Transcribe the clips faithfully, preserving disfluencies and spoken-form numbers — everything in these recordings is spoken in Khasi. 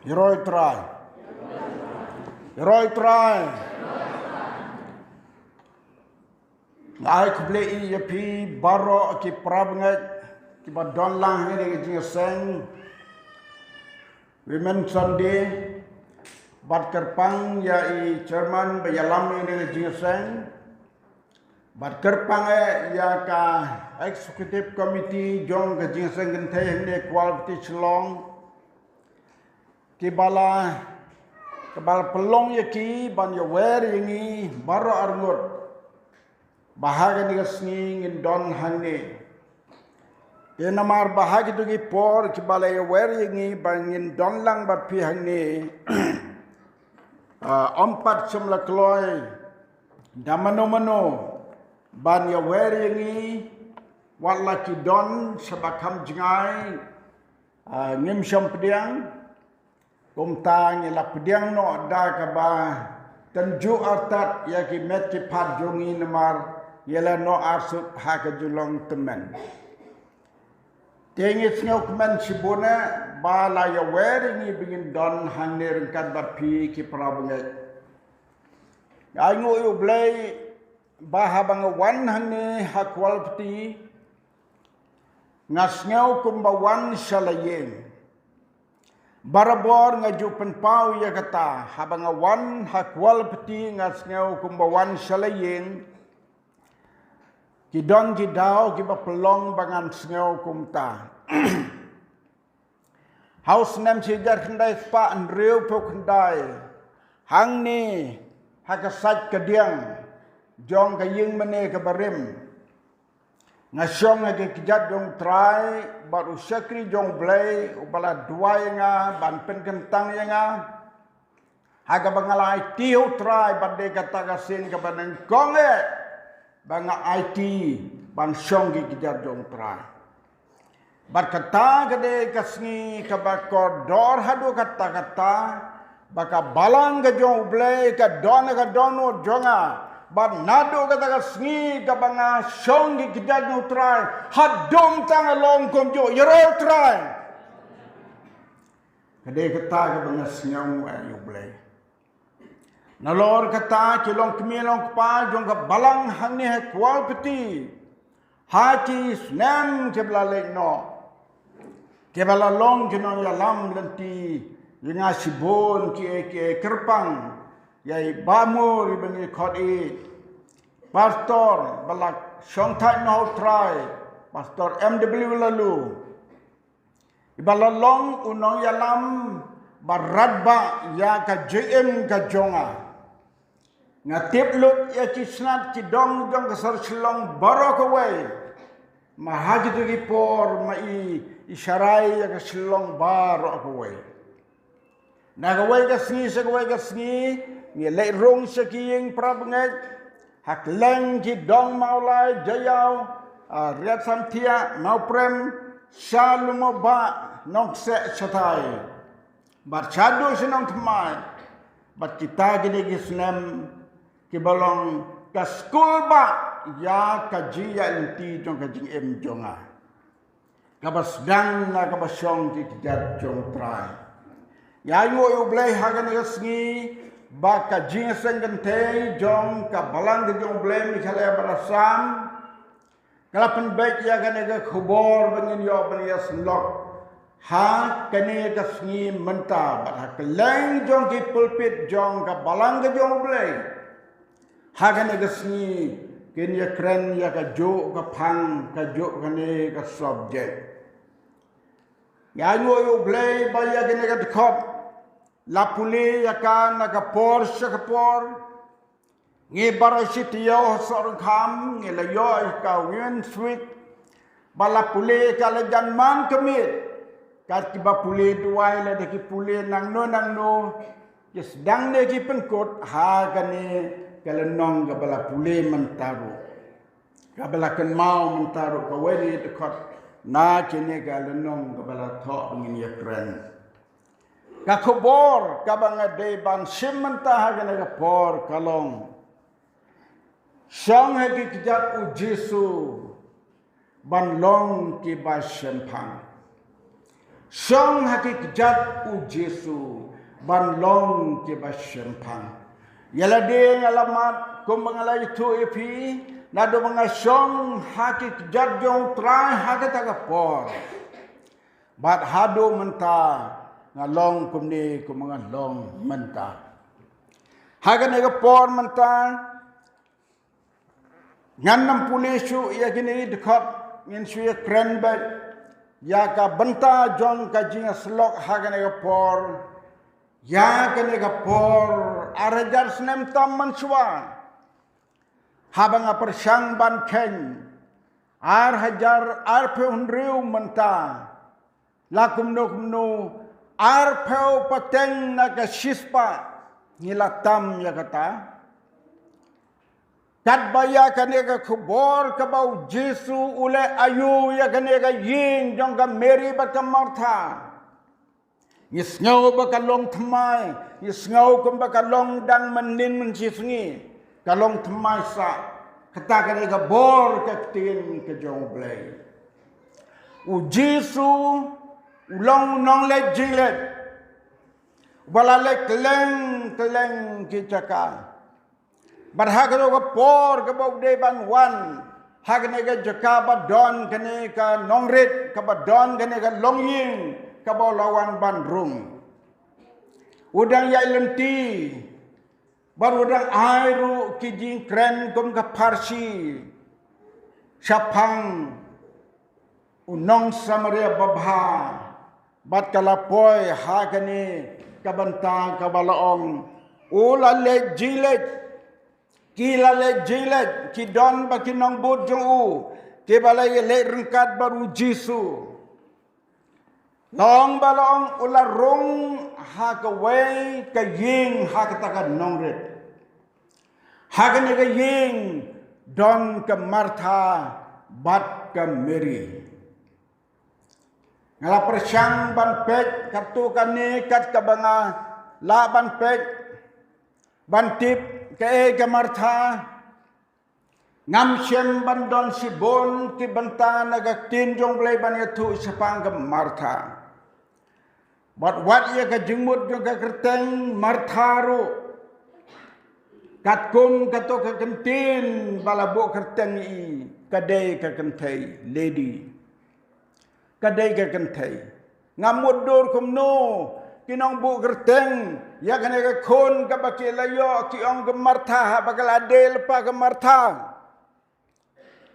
Ïaroh Trai. Ïaroh Trai. Nga ai khublei ïa phi baroh ki parabangeit kiba don lang ha kane ka jingïaseng Women Sunday. Bad kyrpang ïa i chairman ba ïalam ïa kane ka jingïaseng. Bad kyrpang eh ïa ka executive committee jong ka jingïaseng kynthei hangne Kawalpati Shillong. Kiba la, kiba la pynlong ïa ki ban ïawer ïa ngi baroh arngut ba ha kane ka sngi ngin don hangne. Te namar ba ha kito ki por kiba la ïawer ïa ngi ba ngin don lang bad phi hangne, ah, ym pat shym la kloi da mano mano ban ïawer ïa ngi, wat la ki don shaba kham jngai, ah, ngim shym pdiang. Kumta ngi la pdiang noh da kaba tynjuh artat ïa ki met ki phad jong ngi namar ngi la noh arsut ha ka jinglong tymmen. Te ngi sngewkmen shibun eh ba la ïawer ïa ngi ba ngin don hangne ryngkat bad phi ki parabangeit. Nga ainguh ïa U Blei ba haba nga wan hangne ha Kawalpati nga sngew kumba wan sha la ïing. Barabor nga ju pynpaw ïa kata, haba nga wan ha Kawalpati nga sngew kumba wan sha la ïing. Ki don ki daw kiba pynlong ba ngan sngew kumta. Ha u snem shi hajar khyndai spah hynriewphew khyndai, hangne ha ka sait ka diang jong ka ïing mane kaba rim, nga shong ha ki kjat jong U Trai bad u shakri jong U Blei uba la duwai ïa nga ban pynkyntang ïa nga. Ha kaba nga la aiti ha U Trai bad dei kata ka sien kaba nyngkong eh ba nga aiti ban shong ki kjat jong U Trai. Bad kata ka dei ka sngi kaba kordor haduh katta katta ba ka balang ka jong U Blei ka don ha ka dohnud jong nga. Bad naduh kata ka sngi kaba nga shong ki kjat jong U Trai, haduh mynta nga long kumjuh. Ïaroh Trai. Ka dei kata kaba nga sngew ïa U Blei. Nalor kata ki long kmie long kpa jong ka balang hangne ha Kawalpati ha ki snem kiba la leit noh, kiba la long ki nongïalam lynti ïa nga shibun kiei kiei, kyrpang ïa i Bah Mur iba ngi khot i Pastor ba la shongthait noh ha U Trai, Pastor M W Laloo. Iba la long u nongïalam ba radbah ïa ka jingim ka jong nga. Nga tip lut ïa ki snat ki dong jong ka sor Shillong baroh kawei. Ma ha kito ki por ma i, i sharai ïa ka Shillong baroh kawei. Na kawei ka sngi sha kawei ka sngi ngi leit rung sha ki ïing parabangeit ha kylleng ki dong Mawlai, Jaïaw, ah, Riatsamthiah, Mawprem, sha Lum U Bah, Nongkseh, shatai. Bad shaduh sha Nongthymmai. Bad kita kine ki snem kiba long ka skul bah ïa ka jingïaid lynti jong ka jingim jong nga. Kaba sdang na kaba shong ki kjat jong U Trai. Nga ainguh ïa U Blei ha kane ka sngi ba ka jingïaseng kynthei jong ka balang ka jong U Blei Meghalaya bad Assam ka la pynbeit ïa kane ka khubor ba ngin ïoh ban ïasyllok ha kane ka sngi mynta bad ha kylleng jong ki pulpit jong ka balang ka jong U Blei. Ha kane ka sngi kin ïakren ïa kajuh ka phang, kajuh kane ka subject. Nga ainguh ïa U Blei ba ïa kane ka dkhot la pule ïa ka na ka por sha ka por. Ngi baroh shi taïew ha Sohryngkham ngi la ïoh ïa ka Women's Week. Ba la pule ka la jan man ka miet. Kat kiba pule duwai lada ki pule nangno nangno, ki sdang ne ki pynkut ha kane ka lynnong kaba la pule mynta ruh, kaba la kynmaw mynta ruh, kawei ne dkhot na kane ka lynnong kaba la thoh ba ngin ïakren. Ka khubor kaba nga dei ban shim mynta ha kane ka por ka long, shong ha ki kjat U Jisu ban long kiba shemphang. Shong ha ki kjat u Jisu ban long kiba shemphang. Ïa lade nga la mad kumba nga la ïathuh ïa phi, naduh ba nga shong ha ki kjat jong u Trai ha kata ka por. Bad haduh mynta nga long kumne kumba nga long mynta. Ha kane ka por mynta, ngan ym pule shuh ïa kine ki dkhot, ngin shu ïa kren beit ïa ka bynta jong ka jingïasyllok ha kane ka por. Ïa kane ka por, ar hajar snem tam mynshuwa, haba nga pyrshang ban kheiñ, ar hajar arphew hynriew mynta, la kumno kumno, arphew pateng na ka shispah ngi la tam ïa kata. Katba ïa kane ka khubor kaba u Jisu u leh aïu ïa kane ka ïing jong ka Mary bad ka Martha, ngi sngew ba ka long thymmai, ngi sngew kumba ka long dang mynnin mynshisngi, ka long thymmai sah. Kata ka dei ka bor ka ktien ka jong U Blei. U Jisu u long u nongleit jingleit, uba la leit kylleng kylleng ki jaka. Bad ha kano ka por kaba u dei ban wan ha kane ka jaka ba don kane ka nongrit, kaba don kane ka longïing kaba u la wan ban rung, u dang ïaid lynti, bad u dang ai ruh ki jingkren kum ka pharshi shaphang u nong Samaria babha. Bad ka la poi ha kane ka bynta kaba la ong, u la leit jingleit, ki la leit jingleit, ki don bad ki nongbud jong u kiba la ïaleit ryngkat bad u Jisu. La ong ba la ong u la rung ha kawei ka ïing ha kata ka nongrit. Ha kane ka ïing don ka Martha bad ka Mary. Nga la pyrshang ban peit katto katne kat kaba nga lah ban peit, ban tip kaei ka Martha. Ngam shem ban don shibun ki bynta na ka ktien jong U Blei ban ïathuh shaphang ka Martha. Bad wat ïa ka jingmut jong ka kyrteng Martha ruh, katkum kato ka kyntien ba la buh kyrteng i, ka dei ka kynthei, lady. Ka dei ka kynthei. Ngam mutdur kumno ki nongbuh kyrteng ïa kane ka khun kaba ki la ïoh, ki ong ka Martha, haba ka la dei lypa ka Martha,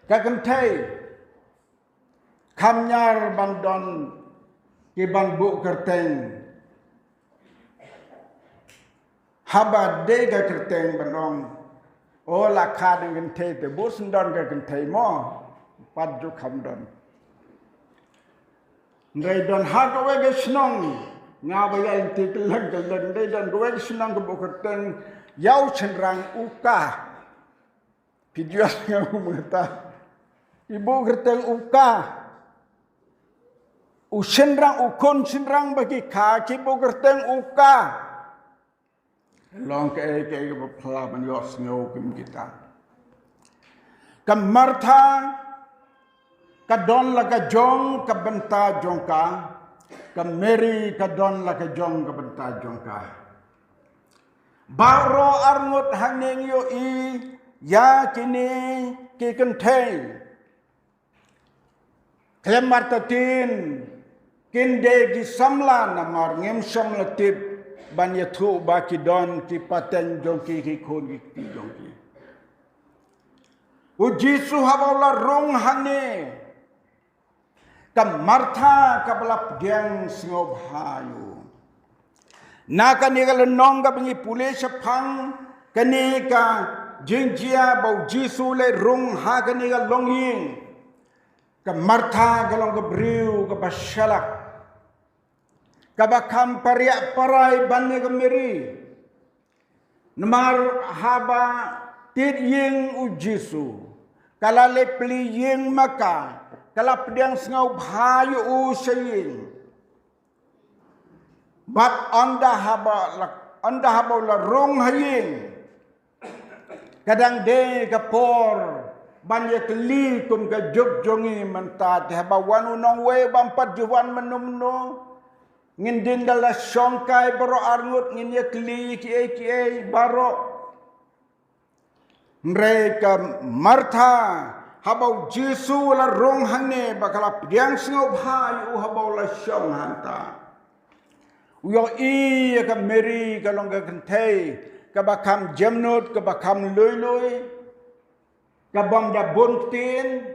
ka kynthei. Kham ñiar ban don ki ban buh kyrteng. Haba dei ka kyrteng ban ong, o la kha dang kynthei te, buh shen don ka kynthei mo. Pat ju kham don. Ndei don ha kawei ka shnong, nga ba ïa lynti kylleng kylleng, ndei don kawei ka shnong ka buh kyrteng ïa u shynrang u ka. Phi ju ïohsngew mynta, ki buh kyrteng u ka. U shynrang, u khun shynrang ba ki kha, ki buh kyrteng u ka. Long kaei kaei kaba phylla ban ïohsngew kum kita. Ka Martha ka don la ka jong ka bynta jong ka. Ka Mary ka don la ka jong ka bynta jong ka. Baroh arngut hangne ngi ïohi ïa kine ki kynthei. Khlem artatien kin dei ki samla namar ngim shym la tip ban ïathuh ba ki don ki pateng jong ki, ki khun ki kti jong ki. U Jisu haba u la rung hangne, ka Martha kaba la pdiang sngewbha ïa u. Na kane ka lynnong kaba ngi pule shaphang kane ka jingjia ba u Jisu u leit rung ha kane ka longïing, ka Martha ka long ka briew kaba shalak, kaba kham pariah parai ban ïa ka Mary. Namar haba tied ïing u Jisu, ka la leit plie ïing ma ka, ka la pdiang sngewbha ïa u sha ïing. Bad ynda haba la, ynda haba u la rung ha ïing, ka dang dei ka por ban ïa kylli kum ka juk jong ngi mynta, te haba wan u nongwei bym pat ju wan mynno mynno, Ngin dien da la shongkai baroh arngut, ngin ïa kylli kiei kiei baroh. Hynrei ka Martha, haba u Jisu u la rung hangne, ba ka la pdiang sngewbha ïa u haba u la shong hangta. U ïohi ïa ka Mary ka long ka kynthei, kaba kham jemnud, kaba kham lui lui, ka bym da bun ktien,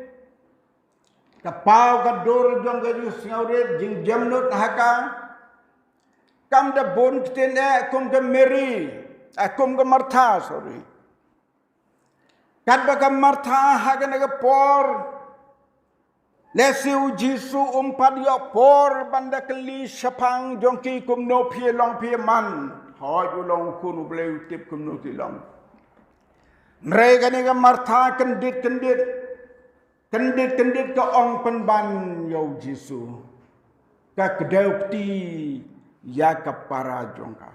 ka paw ka dur jong ka jingsngewrit, jingjemnud ha ka. Kam da bun ktien eh kum ka Mary, eh, kum ka Martha, sorry. Katba ka Martha ha kane ka por, lehse u Jisu um pat ïoh por ban da kylli shaphang jong ki kumno phi long phi man. Hooid u long u khun u Blei u tip kumno ki long. Hynrei kane ka Martha kyndit kyndit. Kyndit kyndit ka ong pynban ïa u Jisu. Ka kdew kti ïa ka para jong ka.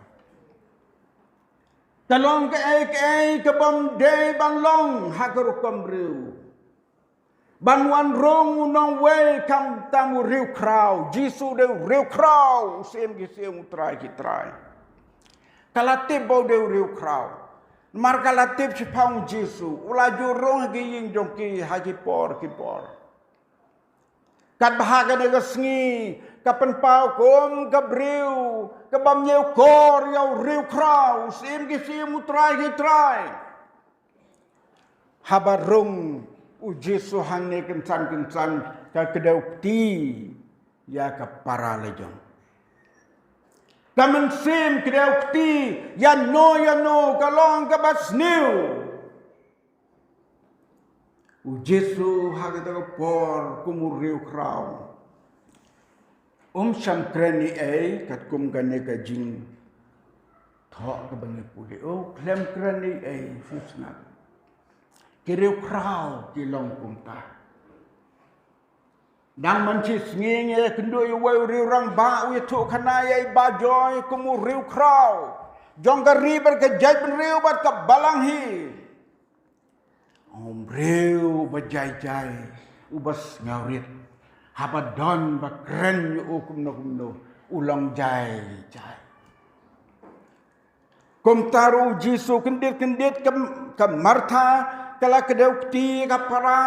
Ka long kaei kaei ka bym dei ban long ha ka rukom briew. Ban wan rung u nongwei khamtam u riewkhraw. Jisu dei u riewkhraw, u Syiem ki syiem, u Trai ki trai. Ka la tip ba u dei u riewkhraw. Namar ka la tip shaphang u Jisu, u la ju rung ha ki ïing jong ki ha ki por ki por. Katba ha kane ka sngi ka pynpaw kum ka briew ka bym ñiewkor ïa u riewkhraw, u Syiem ki syiem, u Trai ki trai. Haba rung u Jisu hangne kynsan kynsan ka kdew kti ïa ka para la jong. Ka mynsiem kdew kti ïano ïano ka long kaba sniew. U Jisu ha kata ka por kum u riewkhraw um shym kren ei ei katkum kane ka jingthoh kaba ngi pule. U khlem kren ei ei, sngewsynei. Ki riewkhraw ki long kumta. Dang man shi sngi ngi ïakynduh ïa uwei u riewrangbah u ïathuhkhana ïa i Bah Joy kum u riewkhraw jong ka ri bad ka jaitbynriew bad ka balang hi. U briew uba jai jai, uba sngewrit. Haba don ba kren ïa u kumno kumno, u long jai jai. Kumta ruh u Jisu kyndit kyndit ka, ka Martha ka la kdew kti ka para,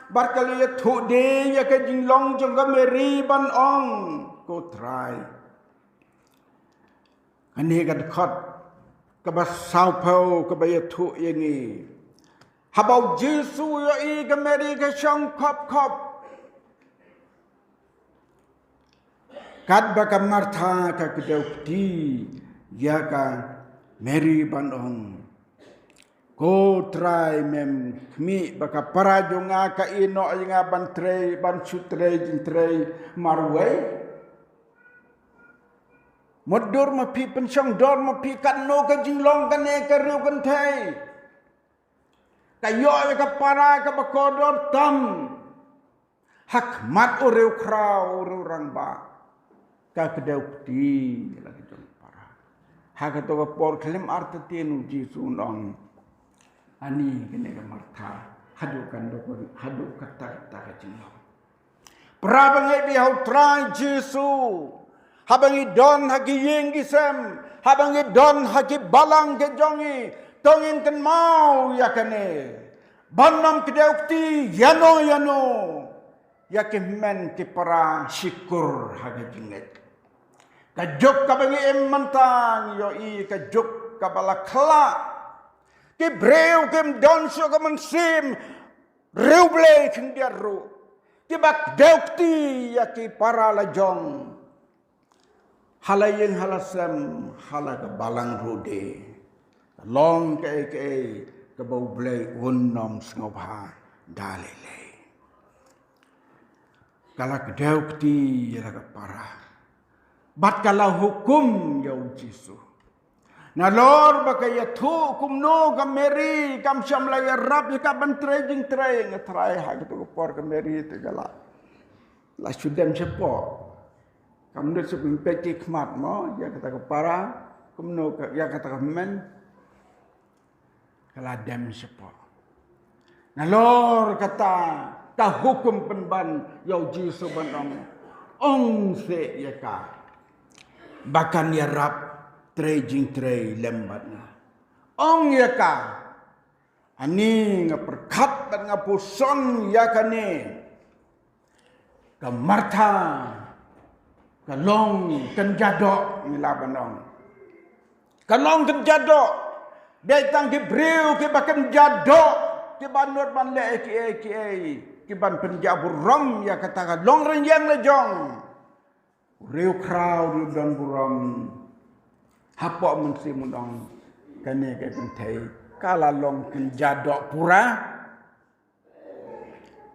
bad ka la ïathuh de ïa ka jinglong jong ka Mary ban ong, ko Trai. Kane ka dkhot kaba sawphew kaba ïathuh ïa ngi. Haba u Jisu u ïohi ka Mary ka shong khop khop, katba ka Martha ka kdew kti ïa ka Mary ban ong, ko Trai, mem khmih ba ka para jong nga ka ïeh noh ïa nga ban trei, ban shu trei jingtrei marwei? Mutdur ma phi, pynshong dor ma phi, katno ka jinglong kane ka riewkynthei. Ka ïoh ïa ka para kaba kordor tam ha khmat u riewkhraw, u riewrangbah. Ka kdew kti la ka jong para. Ha kato ka por khlem artatien u Jisu u ong, ani kane ka Martha, haduh kan do ko, haduh kata kata ka jinglong. Para bangeit, bad ha u Trai Jisu, haba ngi don ha ki ïing ki sem, haba ngi don ha ki balang ki jong ngi, to ngin kynmaw ïa kane. Ban ym kdew kti ïano ïano ïa ki hynmen ki para shikur ha ka jingngeit. Ka juk kaba ngi im mynta ngi ïohi ka juk kaba la khlah. Ki briew kim don shuh ka mynsiem riewblei khyndiat ruh, kiba kdew kti ïa ki para la jong. Ha la ïing ha la sem, ha la ka balang ruh de, ka long kaei kaei kaba U Blei un ym sngewbha da lei lei. Ka la kdew kti ïa la ka para, bad ka la hukum ïa u Jisu. Nalor ba ka ïathuh kumno ka Mary kam shym la ïarap ïa ka ban trei jingtrei. Nga tharai ha kato ka por ka Mary te ka la, la shu dem shapoh. Kam nud shuh ban peit ki khmat mo ïa kata ka para, kumno ka, ïa kata ka hynmen. Ka la dem shapoh. Nalor kata ka hukum pynban ïa u Jisu ban ong, ong seh ïa ka. ba kan ïarap trei jingtrei lem bad nga. Ong ïa ka, ani nga pyrkhat bad nga puson ïa kane. Ka Martha ka long kynja doh, ngi lah ban ong. Ka long kynja doh. Dei tang ki briew kiba kynja doh, kiba nud ban leh kiei kiei, kiban pynjah burom ïa kata ka long rynïeng la jong. Riewkhraw, riew don burom. Hapoh mynsiem u ong, kane ka kynthei ka la long kynja doh pura.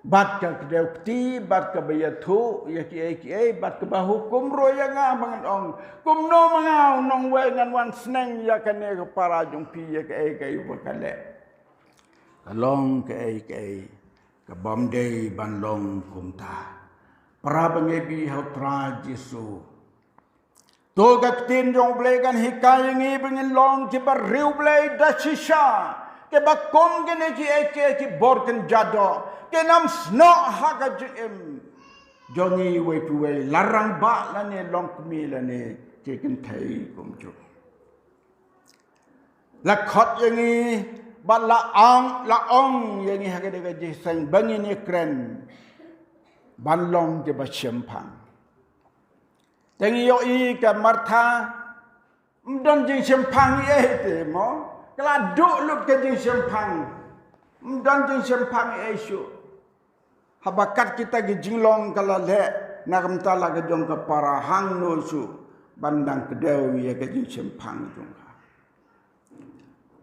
Bad ka kdew kti, bad kaba ïathuh ïa kiei kiei, bad kaba hukum ruh ïa nga, ba ngan ong, kumno ma nga u nongwei ngan wan sneng ïa kane ka para jong phi ïa kaei kaei ba ka leh. Ka long kaei kaei kabym dei ban long kumta. Para bangeit ba ha U Trai Jisu, to ka ktien jong U Blei kan hikai ïa ngi ba ngin long kiba riewblei da shisha, kiba kum kine kiei kiei ki bor kynja doh, kin ym snoh ha ka jingim jong ngi iwei pa iwei, la rangbah lane longkmie lane ki kynthei kumjuh. La khot ïa ngi bad la ong, la ong ïa ngi ha kane ka jingïaseng ba ngin ïakren ban long kiba shemphang. Te ngi ïohi ka Martha, ym don jingshemphang ei ei te mo. Ka la duh lut ka jingshemphang. Ym don jingshemphang ei ei shuh. Haba kat kita ki jinglong ka la leh, na ka bynta la ka jong ka para, hangno shuh ban dang kdew ïa ka jingshemphang jong ka.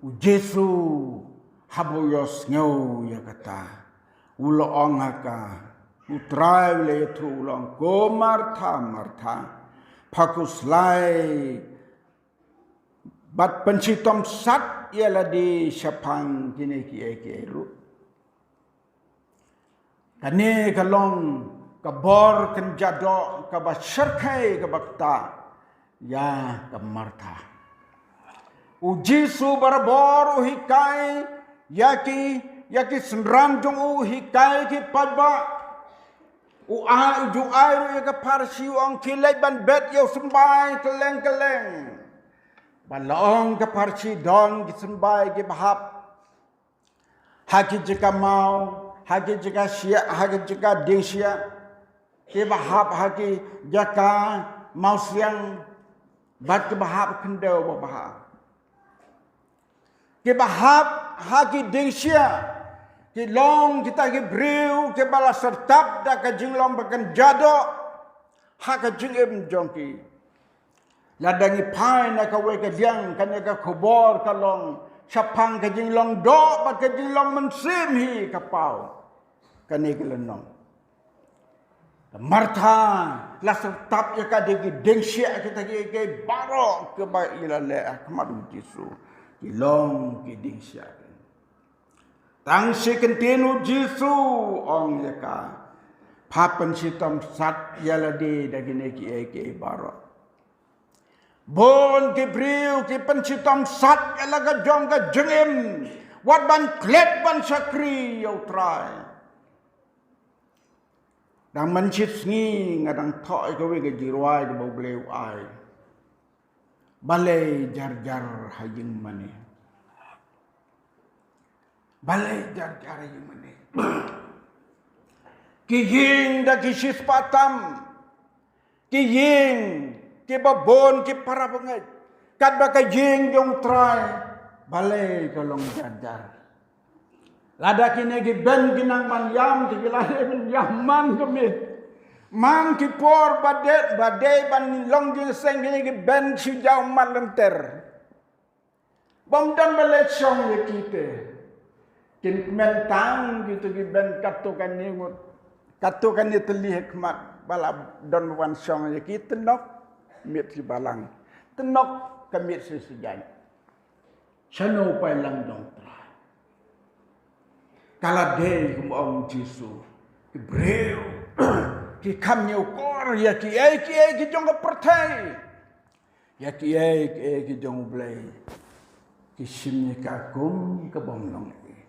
U Jisu haba u ïohsngew ïa kata, u la ong ha ka, U Trai u la ïathuh, u la ong, ko Martha, Martha, pha khuslai bad pynshitom sat ïa lade shaphang kine kiei kiei ruh. Kane ka long ka bor kynja doh kaba shyrkhei kaba ktah ïa ka Martha. U Jisu barabor u hikai ïa ki, ïa ki synran jong u, u hikai ki paidbah. U ai, u ju ai ruh ïa ka pharshi, u ong, khie leit ban bet ïa u symbai kylleng kylleng. Ba la ong ka pharshi, don ki symbai kiba hap ha ki jaka maw, ha ki jaka shiah, ha ki jaka dieng shiah, kiba hap ha ki jaka mawsiang, bad kiba hap khyndew babha. Kiba hap ha ki dieng shiah ki long kita ki briew kiba la syrtap da ka jinglong ba kynja doh ha ka jingim jong ki. Lada ngi phai na kawei ka liang, kane ka khubor ka long shaphang ka jinglong doh bad ka jinglong mynsiem hi ka paw. Kane ka lynnong. Ka Martha la syrtap ïa ka da ki dieng shiah kita kiei kiei baroh kiba i la leh ha khmat U Jisu. Ki long ki dieng shiah. Tang shi kyntien U Jisu u ong ïa ka, pha pynshitom sat ïa lade da kine kiei kiei baroh. Bun ki briew ki pynshitom sat ïa la ka jong ka jingim, wat ban klet ban shakri ïa U Trai. Dang mynshit sngi nga dang thoh ïa kawei ka jingrwai kaba U Blei u ai. Balei jar jar ha ïing mane? Balei jar jar ha ïing mane? Ki ïing da ki shispah tam, ki ïing kiba bun ki para bangeit, katba ka ïing jong U Trai, balei ka long jar jar? Lada kine ki ben ki nang ban ïam, te ki la dei ban ïam man ka miet. Man ki por ba dei, ba dei ban long jingïaseng, kine ki ben shu jaw mat lynter. Bym don ba leit shong ïa ki te. Kin kmen tang kito ki ben katto katne ngut, katto katne tylli ha khmat, ba la don wan shong ïa ki, tynok miet shi balang, tynok ka miet shi sijaiñ. Shano pailang jong U Trai? Ka la dei kumba ong Jisu, ki briew ki kham ñiewkor ïa kiei kiei ki jong ka pyrthei, ïa kiei kiei ki jong U Blei, ki shim ïa ka kum ka bym long ei.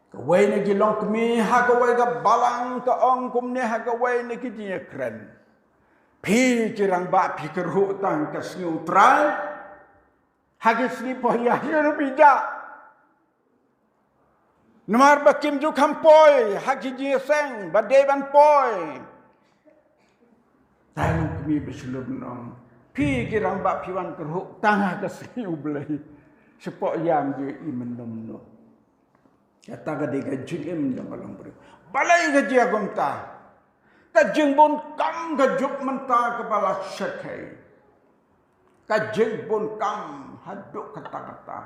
Kawei na ki longkmie ha kawei ka balang ka ong kumne ha kawei na ki jingïakren: Phi ki rangbah phi kyrhuh tang ka sngi U Trai. Ha ki sngi poi ïa ki ruh phi jah. Namar ba kim ju kham poi ha ki jingïaseng ba dei ban poi. Dei nongkmie ba shlur nong. Phi ki rangbah phi wan kyrhuh tang ha ka sngi U Blei. Shapoh ïam ju im mynno mynno. Kata ka dei ka jingim jong ka longbriew. Balei ka jia kumta? Ka jingbun kam ka juk mynta kaba la shyrkhei. Ka jingbun kam haduh katta katta.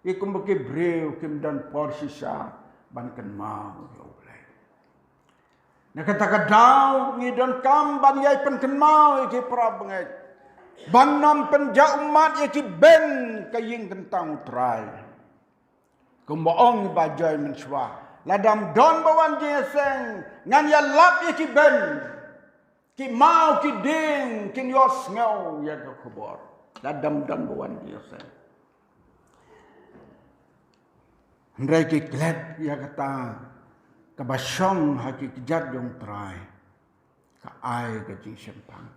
Ïa kumba ki briew kim don por shisha ban kynmaw ïa U Blei. Na kata ka daw ngi donkam ban ïai pynkynmaw ïa ki para bangeit ban nym pynjah ummat ïa ki ben ka ïing kyntang U Trai. Kumba ong i Bah Joy mynshuwa, lada ym don ba wan jingïaseng, ngan ïalap ïa ki ben, ki maw ki dieng kin ïohsngew ïa ka khubor. Lada ym don ba wan jingïaseng. Hynrei ki klet ïa kata kaba shong ha ki kjat jong U Trai ka ai ka jingshemphang.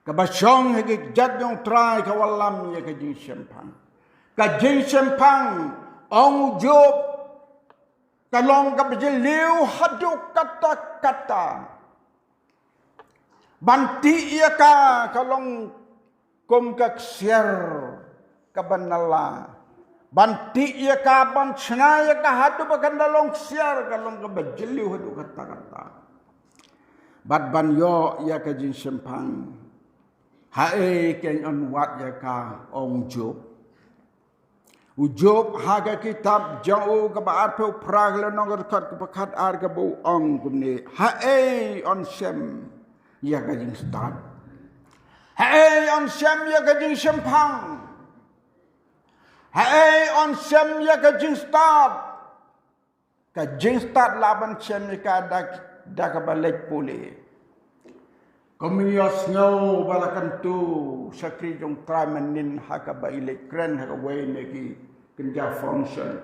Kaba shong ha ki kjat jong U Trai ka wallam ïa ka jingshemphang. Ka jingshemphang, ong u Job, ka long kaba jylliew haduh katta katta. Ban tih ïa ka ka long kum ka ksiar kaba nala. Ban tih ïa ka ban shna ïa ka haduh ba kan da long ksiar ka long kaba jylliew haduh katta katta. Bad ban ïoh ïa ka jingshemphang. Haei kan yn wad ïa ka, ong u Job. U Job ha ka kitab jong u kaba arphew phra ka lynnong ka dkhot kaba khatar kaba u ong kumne. Haei yn shem ïa ka jingstad. Haei yn shem ïa ka jingshemphang. Haei yn shem ïa ka jingstad. Ka jingstad lah ban shem ïa ka da, da kaba leit pule. Kum ïohsngew ba la kyntu shakri jong U Trai mynnin ha kaba i leit kren ha kawei na ki kynja function.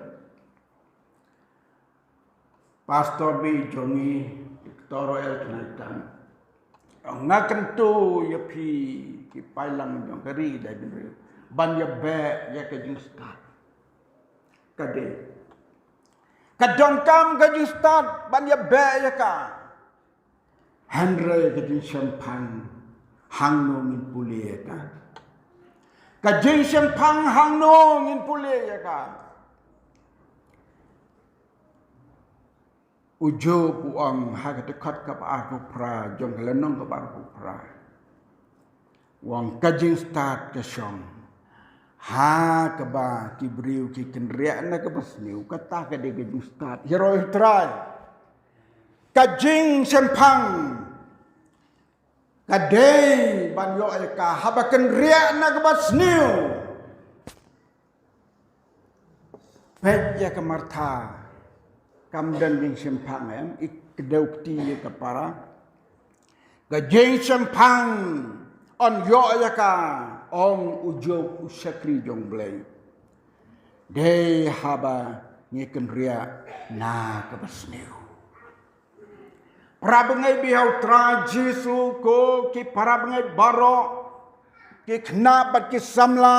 Pastor baieit jong ngi, Doctor Roel Kynaitan. Nga kyntu ïa phi ki paidlang jong ka ri da jong ri ban ïa beh ïa ka jingstad. Ka dei. Ka donkam ka jingstad ban ïa beh ïa ka. Hynrei ka jingshemphang hangno ngin pule ïa ka. Ka jingshemphang hangno ngin pule ïa ka. U Job u ong ha ka dkhot kaba arphew phra jong ka lynnong kaba arphew phra. U ong ka jingstad ka shong ha kaba ki briew ki kynriah na kaba sniew, kata ka dei ka jingstad. Ïaroh ïa U Trai. Ka jingshemphang ka dei ban ïoh ïa ka haba kynriah na kaba sniew. Peit ïa ka Martha, kam don jingshemphang, em, i kdew kti ïa ka para. Ka jingshemphang yn ïoh ïa ka, ong u Job u shakri jong U Blei. Dei haba ngi kynriah na kaba sniew. Para bangeit ba ïeit ha U Trai Jisu, ko ki para bangeit baroh, ki khynnah bad ki samla,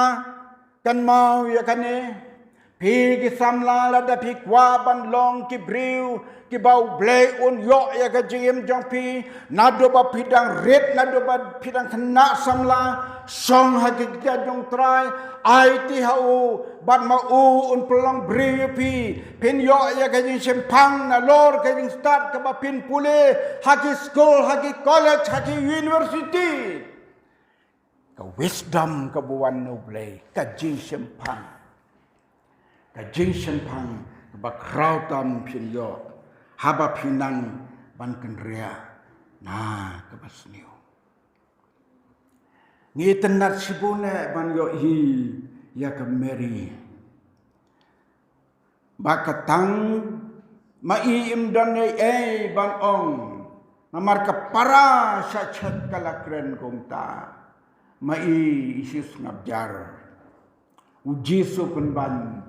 kynmaw ïa kane. Phi ki samla, lada phi kwah ban long ki briew kiba U Blei un ïoh ïa ka jingim jong phi, naduh ba phi dang rit, naduh ba phi dang khynnah samla, shong ha ki kjat jong U Trai, aiti ha u, bad ma u un pynlong briew ïa phi. Phin ïoh ïa ka jingshemphang nalor ka jingstad kaba phin pule ha ki skul, ha ki college, ha ki university. Ka wisdom kaba wan na U Blei, ka jingshemphang. Ka jingshemphang kaba khraw tam phin ïoh haba phi nang ban kynriah na kaba sniew. Ngi tynnat shibun eh ban ïohi ïa ka Mary. Ba ka tang ma i im don ei ei ban ong. Namar ka para sha chet ka la kren kumta. Ma i i shu sngap jar. U Jisu pynban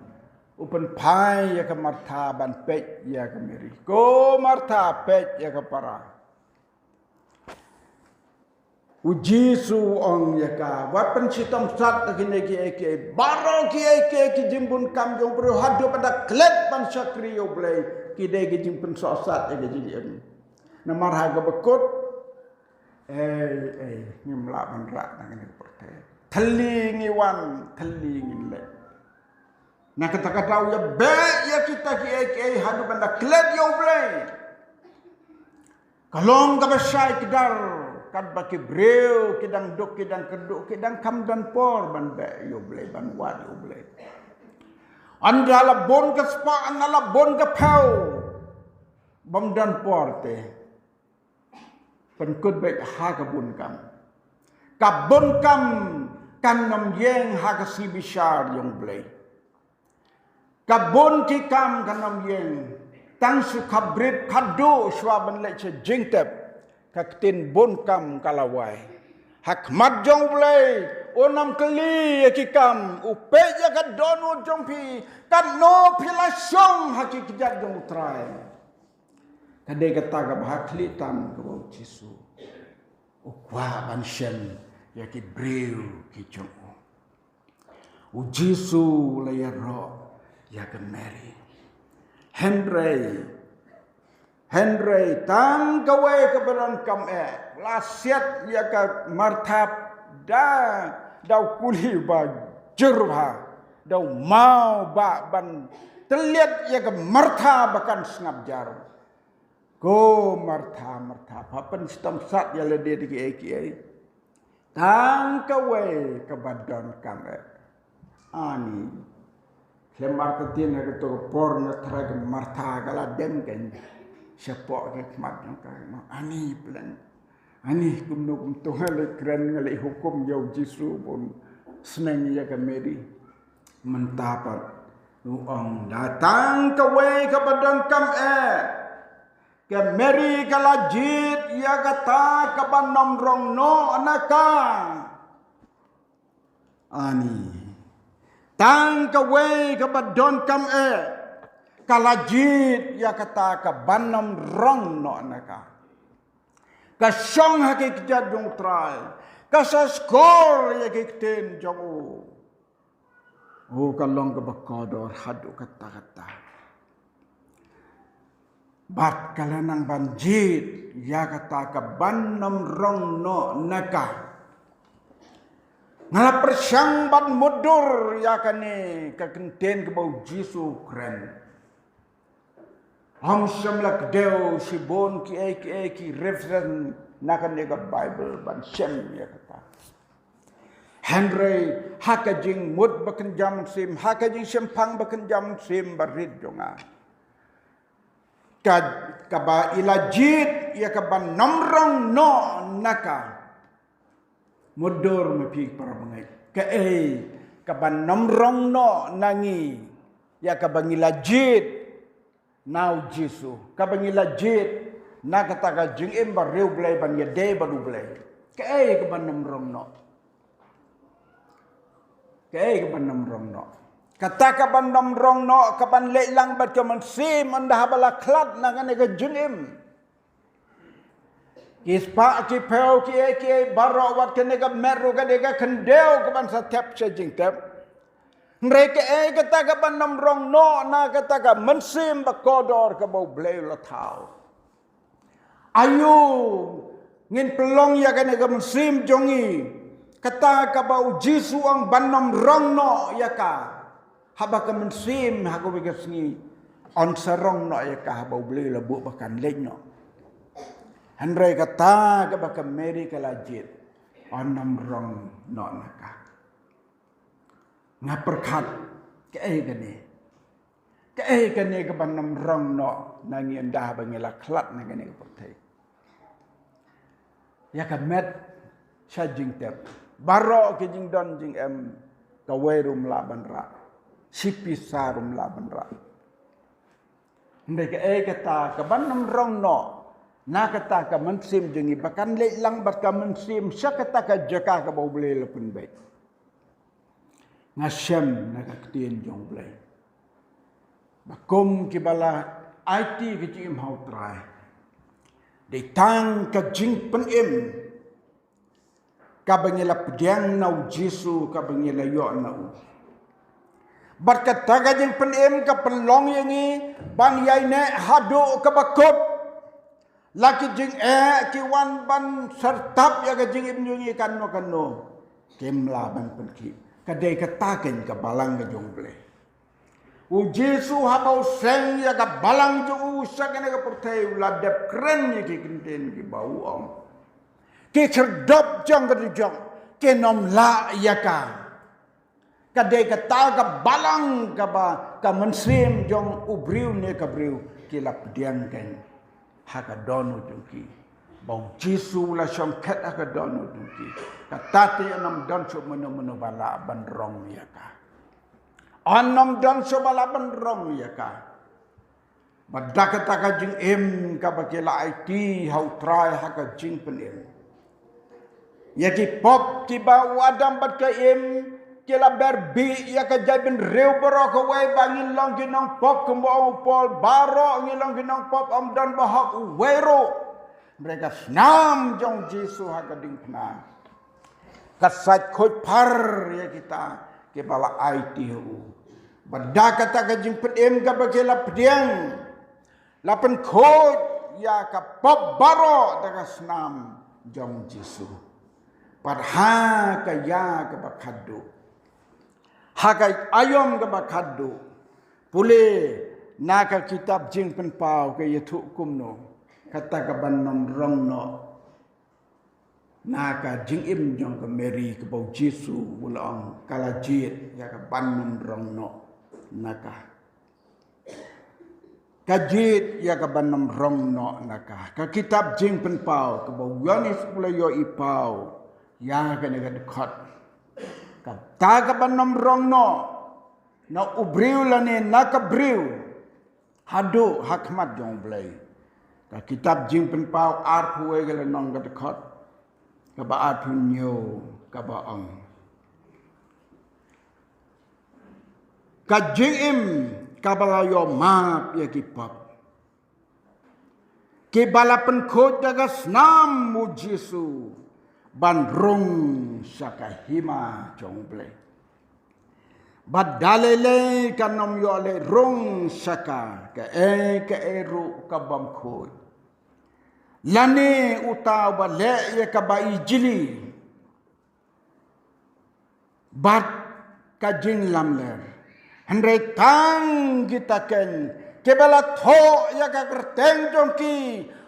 u pynphai ïa ka Martha ban peit ïa ka Mary. Ko Martha, peit ïa ka para. U Jisu u ong ïa ka, wat pynshitom sat ïa kine kiei kiei, baroh kiei kiei ki jingbun kam jong u briew haduh ba da klet ban shakri ïa u Blei, ki dei ki jingpynsoh sat ïa ki jingim. Namar ha kaba kut, ei, ei, ngim lah ban rah na kane ka pyrthei. Thylli ngi wan, thylli ngin leit. Na kata ka daw ïa beh ïa kita kiei kiei haduh ban da klet ïa u Blei. Ka long kaba shai kdar, katba ki briew ki dang duk, ki dang kyrduh, ki dang kham don por ban beh ïa u Blei, ban wad ïa u Blei. Ynda la bun ka spah, ynda la bun ka phew, bym don por te. Pynkut beit ha ka bun kam. Ka bun kam kan ym ïeng ha ka sngi bishar jong u Blei. Ka bun ki kam kan ym ïeng. Tang shu khapbrip khadduh shuwa ban leit sha jingtep, ka ktien bun kam ka la wai. Ha khmat jong u Blei un ym kylli ïa ki kam, u peit ïa ka dohnud jong phi, katno phi la shong ha ki kjat jong u Trai. Ka dei kata kaba ha khlieh tam kaba u Jisu u kwah ban shem ïa ki briew ki jong u. U Jisu u la ïaroh ïa ka Mary. Hynrei, hynrei tang kawei kaba donkam eh, la siat ïa ka Martha, da, da u kuli ba jur bha, da u maw ba ban tylliat ïa ka Martha ba kan sngap jar. Ko Martha, Martha, pha pynshitom sat ïa lade da kiei kiei. Tang kawei kaba donkam eh. Ani. Khlem artatien ha kato ka por nga tharai ka Martha ka la dem kein shapoh ka khmat jong ka. Ani pleng. Ani kumno kumto nga leit kren, nga leit hukum ïa u Jisu ba un sneng ïa ka Mary. Mynta pat u ong da tang kawei kaba donkam eh. Ka Mary ka la jied ïa kata kaban ym rong noh na ka. Ani. Tang kawei kaba donkam eh, ka la jied ïa kata kaban ym rong noh na ka. Ka shong ha ki kjat jong u Trai, ka sa skor ïa ki ktien jong u. O, ka long kaba kordor haduh katta katta. Bad ka la nang ban jied ïa kata kaban ym rong noh na ka. Nga la pyrshang ban mutdur ïa kane ka kyntien kaba u Jisu u kren. Ym shym la kdew shibun kiei kiei ki reference na kane ka Bible ban shem ïa kata. Hynrei ha ka jingmut ba kynja mynsiem, ha ka jingshemphang ba kynja mynsiem ba rit jong nga, ka, kaba i la jied ïa kaban ym rong noh na ka. Mutdur ma phi para bangeit. Kaei kaban ym rong noh na ngi ïa kaba ngi la jied na u Jisu, kaba ngi la jied na kata ka jingim ba riewblei ban ïadei bad u Blei? Kaei kaban ym rong noh? Kaei kaban ym rong noh? Kata kaban ym rong noh kaban leit lang bad ka mynsiem ynda haba la khlad na kane ka jingim. Ki spah ki phew kiei kiei baroh, wat kane ka met ruh ka dei ka khyndew kaban sa thep sha jingtep. Hynrei kaei kata kaban ym rong noh na kata ka mynsiem ba kordor kaba u Blei u la thaw? Aïu ngin pynlong ïa kane ka mynsiem jong ngi, kata kaba u Jisu u ong ban ym rong noh ïa ka? Haba ka mynsiem ha kawei ka sngi yn sa rong noh ïa ka haba u Blei u la buh ba kan leit noh. Hynrei kata kaba ka Mary ka la jied, yn ym rong noh na ka. Nga pyrkhat, kaei kane? Kaei kane kaban ym rong noh na ngi ynda haba ngi la khlad na kane ka pyrthei? Ïa ka met sha jingtep, baroh ki jingdon jingem, kawei ruh ym lah ban rah, shi pisa ruh ym lah ban rah. Hynrei kaei kata kaban ym rong noh na kata ka mynsiem jong ngi ba kan leit lang bad ka mynsiem sha kata ka jaka kaba u Blei u la pynbeit? Nga shem na ka ktien jong u Blei ba kum kiba la aiti ka jingim ha u Trai, dei tang ka jingpynim kaba ngi la pdiang na u Jisu, kaba ngi la ïoh na u. Bad kata ka jingpynim ka pynlong ïa ngi ban ïaineh haduh kaba kut. La ki jingeh ki wan ban syrtap ïa ka jingim jong ngi kano kano, kim lah ban pynkhih. Ka dei kata keiñ ka balang ka jong U Blei. U Jisu haba u seng ïa ka balang jong u sha kane ka pyrthei, u la dep kren ïa ki kyntien kiba u ong. Ki khyrdop jong ka dujok kin ym lah ïa ka. Ka dei kata ka balang kaba ka mynsiem jong u briew ne ka briew ki la pdiang keiñ ha ka dohnud jong ki. Ba u Jisu u la shongkhet ha ka dohnud jong ki. Kata te yn ym don shuh mano mano ba lah ban rong ïa ka. Yn ym don shuh ba lah ban rong ïa ka. Bad da kata ka jingim kaba ki la aiti ha U Trai ha ka jingpynim. Ïa ki pop kiba u Adam bad ka Im ki la ber bih ïa ka jaitbynriew baroh kawei ba ngin long ki nongpop, kumba ong u Paul, baroh ngin long ki nongpop, ym don ba hok uwei ruh. Hynrei ka snam jong u Jisu ha ka diengphna ka sait khuid phar ïa kita kiba la aiti ha u. Bad da kata ka jingpynim kaba ki la pdiang, la pynkhuid ïa ka pop baroh da ka snam jong u Jisu. Bad ha ka ïa kaba khatduh, ha ka aïom kaba khatduh, pule na ka kitab Jingpynpaw ka ïathuh kumno, kata kaban ym rong noh na ka jingim jong ka Mary kaba u Jisu u la ong ka la jied ïa kaban ym rong noh na ka. Ka jied ïa kaban ym rong noh na ka. Ka kitab Jingpynpaw kaba u Ïoannis u la ïohi paw ïa kane ka dkhot. Kata kaban ym rong noh na u briew lane na ka briew haduh ha khmat jong U Blei. Ka kitab Jingpynpaw arphew wei ka lynnong ka dkhot kaba arphew hynñiew kaba ong. Ka jingim kaba la ïoh map ïa ki pop, kiba la pynkhuid da ka snam u Jisu ban rung sha ka hima jong U Blei. Bad da lei lei kan ym ïoh leh rung sha ka, kaei kaei ruh kabym khuid. Lane uta uba leh ïa kaba ijli bad ka jinglamler. Hynrei tang kita keiñ kiba la thoh ïa ka kyrteng jong ki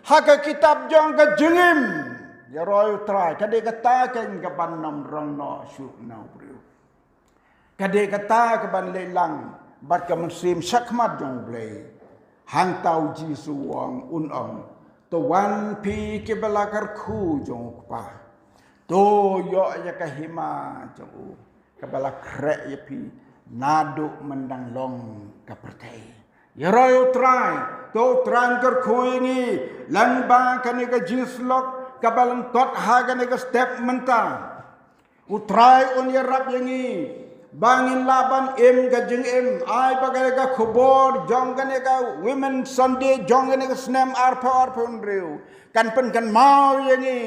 ha ka kitab jong ka jingim ïaroh ïa U Trai, ka dei kata keiñ kaban ym rong noh shuh na u briew. Ka dei kata kaban leit lang bad ka mynsiem shakhmat jong U Blei. Hangta u Jisu u ong, un ong, to wan phi kiba la kyrkhu jong U Kpa. To ïoh ïa ka hima jong u kaba la khreh ïa phi naduh myndang long ka pyrthei. Ïaroh ïa U Trai, to U Trai un kyrkhu ïa ngi lyngba kane ka jingsyllok kaba lyngkot ha kane ka step mynta. U Trai un ïarap ïa ngi ba ngin lah ban im ka jingim, ai ba kane ka khubor jong kane ka Women's Sunday jong kane ka snem arphew arphew hynriew kan pynkynmaw ïa ngi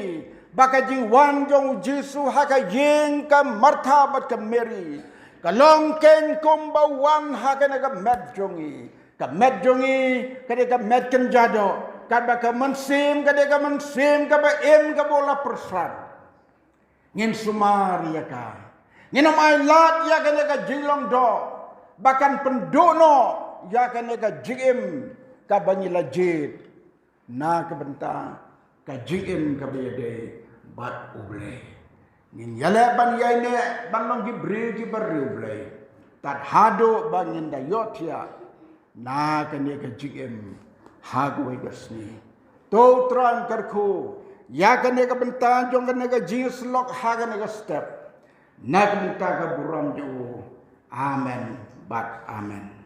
ba ka jingwan jong u Jisu ha ka ïing ka Martha bad ka Mary ka long keiñ kumba u wan ha kane ka met jong ngi. Ka met jong ngi ka dei ka met kynja doh, katba ka mynsiem ka dei ka mynsiem kaba im kaba la pyrsad. Ngin sumar ïa ka. Ngin ym ailad ïa kane ka jinglong doh ba kan pynduh noh ïa kane ka jingim kaba ngi la jied na ka bynta ka jingim kaba ïadei bad U Blei. Ngin ïaleh ban ïaineh ban long ki briew kiba riewblei tad haduh ba ngin da ïohthiah na kane ka jingim ha kawei ka sngi. To U Trai un kyrkhu ïa kane ka bynta jong kane ka jingsyllok ha kane ka step, na ka bynta ka burom jong u. Amen bad amen.